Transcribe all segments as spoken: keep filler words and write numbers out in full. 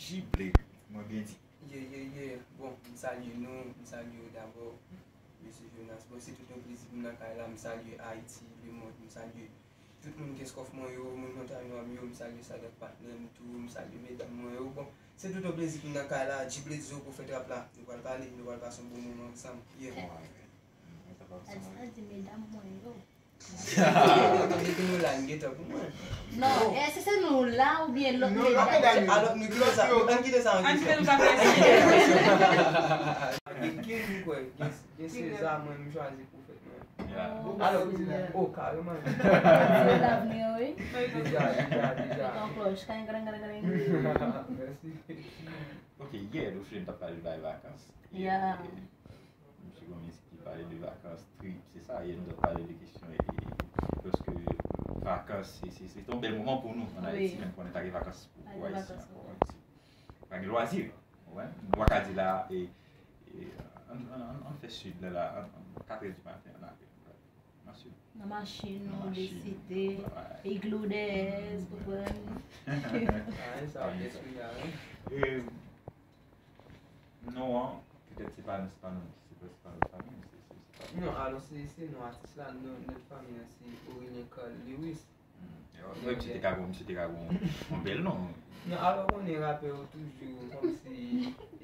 Jible, mwen byen di. Ye, ye, ye. Bon, m salye nou, m salye w dabò, mesye Jonas. Bon, se tout yon plezi pou m nan kay la. M salye Ayiti, lemonn, m salye tout moun Kenskòf mwen yo, moun Montanywa m yo, m salye Sadat patnè m tou, m salye medam mwen yo. Bon, se tout yon plezi pou m nan kay la. Jible Dzo, pwofèt rap la. Nou pral pale, nou pral pase yon bon moman ansanm. Yeah. Mwen ta pa ansanm avè. Al di medam mwen yo. Mete nou la, n gentan pou mwen. Non, èske se nou la oubyen lòt medam? Alò, nou kite sa, nou, ann kite sa, ann kite sa. Gen King, m kwè, gen, gen Seza, mwen, m chwazi pwofèt mwen. Yeah. Alò, oh, kareman. Se lavni an, wi. Deja, deja, deja. Yon klòch, kany, kany, kany, kany. Mèsi. Ok, yè, nou fini, n t ap pale de bagay vakans. Yeah. Misye gon mizik ki pale de vakans, trip, se sa, yè nou t ap pale de kesyon, e, e, paske vakans, se, se, se te yon bèl moman pou nou, ann Ayiti, menm konnen pa gen vakans pou, pou Ayisyen ankò, Ayiti. Pa gen lwazi, ou konprann? Nou pa ka di la, e, e, ann, ann, ann, ann fè sid la, la, ann, ann, katrè di maten, ann ale, ann ale. Nan machin, nou deside, iglou dèyè, ou konprann? Ah, e sa, ou deside, wi. E, non an, petèt se pa, se pa non, se pa, se pa non fanmi, se, se, se pa. Non, alò, se, se non atis la, non, non fanmi an, se Aurélien Carl Lewis. Hmm. Mwen, misye te ka gon, misye te ka gon, gon bèl non. Non, alò, konnen rapè yo toujou kòmsi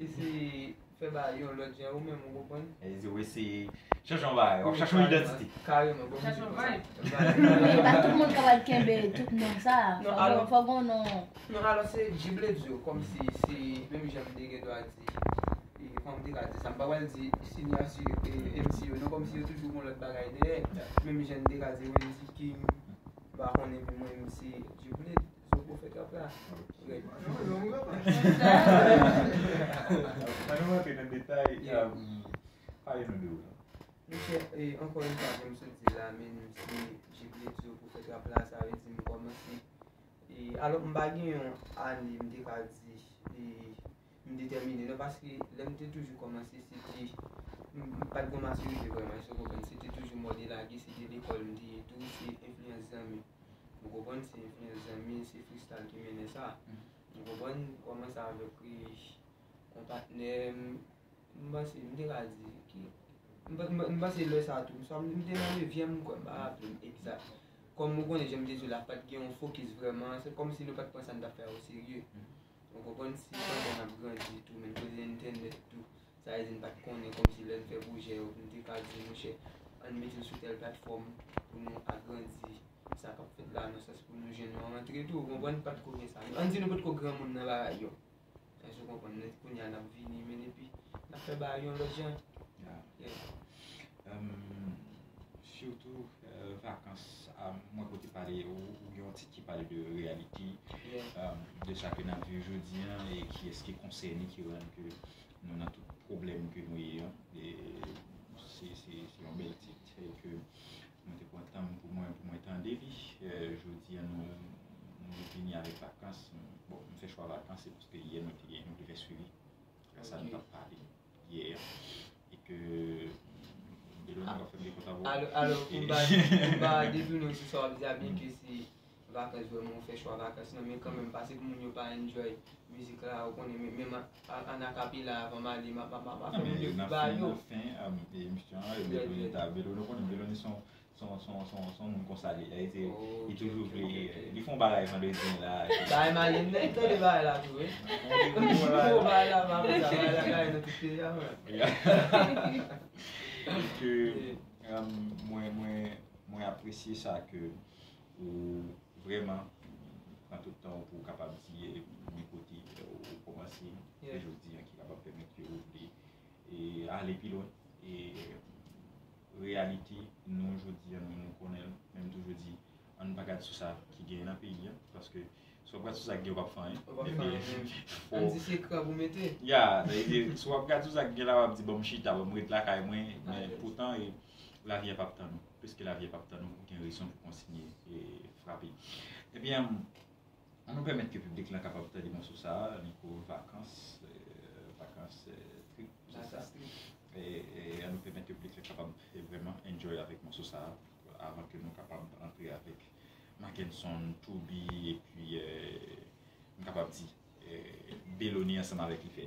eseye fè bagay yon lòt jan, ou menm, ou konprann? E di, w eseye chanje yon bagay, w ap chache yon idantite. Kareman, kareman. Bon, chanje yon vibe. E pa tout moun kapab kenbe tout non sa. Non, alò, fò gon non. Non, alò, se Jible Dzo, kòmsi se menm jan m te gen dwa di, e, kòm m te ka di sa, m pa pral di sinyati, e, M C yo, non, kòmsi yo toujou gon lòt bagay dèyè. Menm jan m te ka di Wendy King, m pa konnen, men mwen, m se Jible Dzo, pwofèt rap la. Ann nou rantre nan detay, um, pale nou de ou la. Monchè, e, ankò yon fwa, jan m sot di la, men m se Jible Dzo, pwofèt rap la, sa vle di m kòmanse. E, alò, m pa gen yon ane, m te ka di, e, m detèmine, non, paske lè m te toujou kòmanse, se te, m, m pa t gon matirite vrèman, èske w konprann? Se te toujou mòde lage, se te lekòl m te ye tou, se enfliyans zanmi. Ou konprann? Se enfliyans zanmi, se freestyle ki mennen sa. Ou konprann? Kòmanse avèk, e, yon patnè m, m panse, m te ka di, ki, m pa-, m pa-, m panse lè sa a tou, m swa m te nan nevyèm, m kwè, m pa raple m egzak. Kòm ou konnen, jan m te di w la, pa t gen yon fokis vrèman, se kòmsi nou pa t pran sa n t ap fè a oserye. Ou konprann? Se pandan n ap grandi tou, menm koze entènèt tou, sa vle di n pa t konnen, kòmsi lè n fè pwojè yo, m te ka di, monchè, ann mete l sou tèl platfòm pou nou agrandi sa k ap fèt la, nan sans pou nou jwenn yon rantre tou, ou konprann? Pa t ko gen sa. Ann di nou pa t ko granmoun nan bagay yo. Èske w konprann? Men kounye a n ap vini, men epi n ap fè bagay yon lòt jan. Yeah. Yeah. Um, sitou, euh, vakans, ah, mwen kote pale, ou, ou gen yon tit ki pale de reality, yeah, um, de sa ke n ap viv jodi a, e kiyès ki konsène, ki rann ke nou nan tout pwoblèm ke nou ye a. E se, se, se yon bèl tit, e ke mwen te pran tan m pou mwen, pou mwen tande li. Euh, jodi a, nou, nou vini avèk vakans. Bon, m fè chwa vakans, se paske yè nou te, nou te fè swivi. Sa nou t ap pale yè. E ke, mm, Beloni va fè m dekontan pou. Alò, alò, pou m pa, pou m pa detounen w sou sa w ap di a, byenke se vakans vrèman, ou fè chwa vakans lan, men kanmenm, pa se pou moun yo pa enjoy mizik la, ou konnen, men, menm a, a, an akapela, avan m ale, m a, m a, m a, m a fè moun yo viv ba yo. Nan fen, nan fen, e, misye an, e, Beloni ta, Beloni, ou konnen, Beloni se yon, se yon, se yon, se yon, se yon moun konsa li ye, li toujou vle, li fè yon bagay vandredi la. Bagay malin, li tande bagay la tou, wi. Li fè yon bagay la, pa konn sa, bagay la kare nan tout peyi a, frè. Ke, e, mwen, mwen, mwen apresye sa ke ou vrèman pran tout tan w pou w kapab di, e, men kote, e, ou kòmanse, e jodi a ki kapab pèmèt ke ou vle, e, ale pi lwen. E reyalite, nou, jodi a, nou, nou konnen l, men m toujou di, ann pa gad sou sa ki genyen nan peyi a, paske si w ap gad sou sa ki genyen, w p ap fè anyen. Ou p ap fè anyen. Ann di se krab ou mete. Ya, sa vle di, si w ap gad sou sa ki genyen la, w ap di, "Bon, m chita, bon, m ret lakay mwen," men poutan, e, lavi a p ap tann ou. Piske lavi a p ap tann ou, ou gen rezon pou kontinye, e, frape. Ebyen, ann nou pèmèt ke piblik la kapab tande mòso sa a, Nico, vakans, e, vakans, e, trip, se sa. Vakans trip. E, e, ann nou pèmèt ke piblik la kapab, e, vrèman enjoy avèk mòso sa a, avan ke nou kapab antre avèk Mackenson, Toubi, epi, e, m kapab di, e, Belony ansanm avèk Ife.